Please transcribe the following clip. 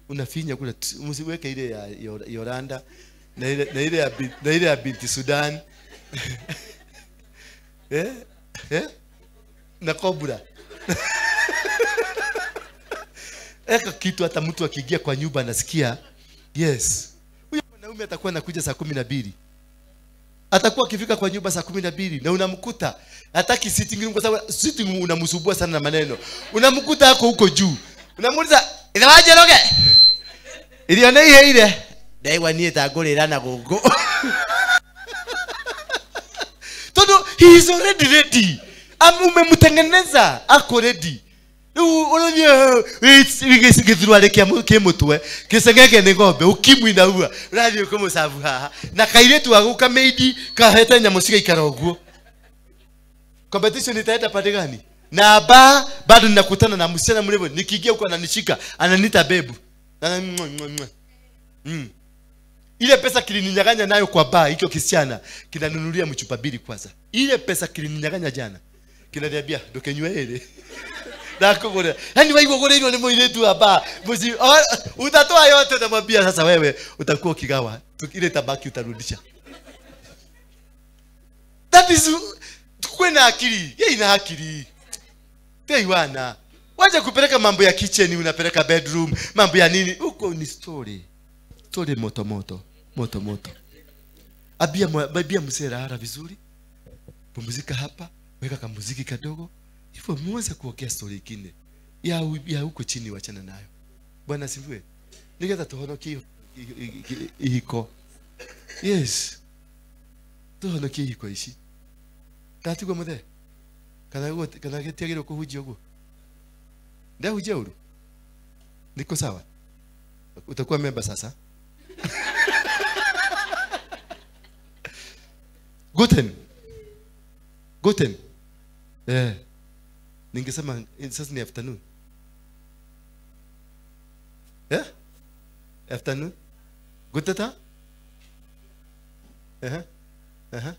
Unafinya kule, msiweke ile ya Yoranda na ile ya binti Sudan. Eh? Eh? Na kobra. Eka kitu hata mtu akiingia kwa nyumba anasikia. Yes. Huyo mwanaume atakuwa anakuja saa 12. Atakuwa akifika kwa nyumba saa 12 na unamkuta hataki sitting room kwa sababu sitting room unamsumbua sana na maneno. Unamkuta hako huko juu. Unamuuliza, "Inawaje roge?" Iliona ile ile. Ndaiwa nie tangurira na gugu. Todo he is already ready. Umemtengeneza ako ready. Githurwa kia kimutwe kisengenge ni ng'ombe ukimwi na ua urathie kumucabu haha na kairetu aguka meidi kahete nyamu cigaikara uguo. Competition itaenda pande gani? Na ba bado ninakutana na msichana mrefu, nikiingia huko ananishika, ananiita bebu. Ile pesa kilininyang'anya nayo kwa baa hicho kisichana kinanunulia mchupa mbili kwanza. Ile pesa kilininyang'anya jana kinaniambia ndukenywe ile. Ndakugurira. Yaani waigua gurirwo ni muiritu hapa. Muci utatoa yote utamwambia sasa wewe utakuwa ukigawa. Ile tabaki utarudisha. That is tukue na akili. Yeye ina akili. Teiwana. Wacha kupeleka mambo ya kitchen, unapeleka bedroom, mambo ya nini? Huko ni story. Story moto moto, moto moto. Abia mzee hara vizuri. Pumzika hapa, weka kamuziki kadogo. Hivyo muanze kuongea story nyingine. Ya huko chini wachana nayo. Bwana asifiwe. Nigetha tuhonokie ihiko. Yes. Tuhonokie ihiko ici. Ndatigwo muthe. Kana kana getiagirwo kuhunjia uguo. Ndahunjia uru. Niko sawa. Utakuwa member sasa. Guten. Guten. Eh. Ningesema sasa ni afternoon. Eh? Afternoon. Gutata? Eh. Eh.